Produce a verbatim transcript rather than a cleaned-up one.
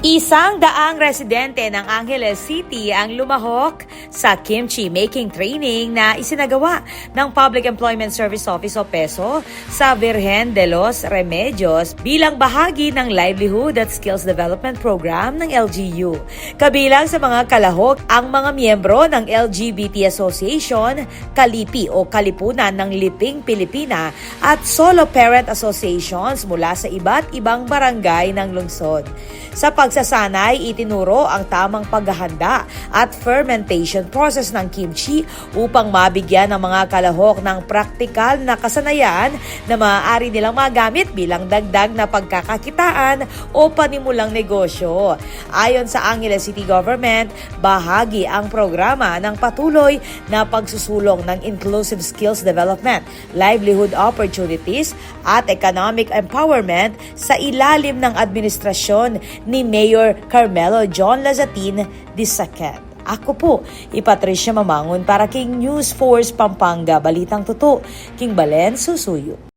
Isang daang residente ng Angeles City ang lumahok sa kimchi making training na isinagawa ng Public Employment Service Office o PESO sa Virgen de los Remedios bilang bahagi ng Livelihood at Skills Development Program ng L G U. Kabilang sa mga kalahok ang mga miyembro ng L G B T Association, Kalipi o Kalipunan ng Liping Pilipina at Solo Parent Associations mula sa iba't ibang barangay ng lungsod. Sa pagsasanay, itinuro ang tamang paghahanda at fermentation process ng kimchi upang mabigyan ang mga kalahok ng praktikal na kasanayan na maaari nilang magamit bilang dagdag na pagkakakitaan o panimulang negosyo. Ayon sa Angeles City Government, bahagi ang programa ng patuloy na pagsusulong ng inclusive skills development, livelihood opportunities, at economic empowerment sa ilalim ng administrasyon ni Mayor Carmelo John Lazatin the second. Ako po, i Patricia Mamangun para king News Force Pampanga, balitang tutu, king balen susuyu.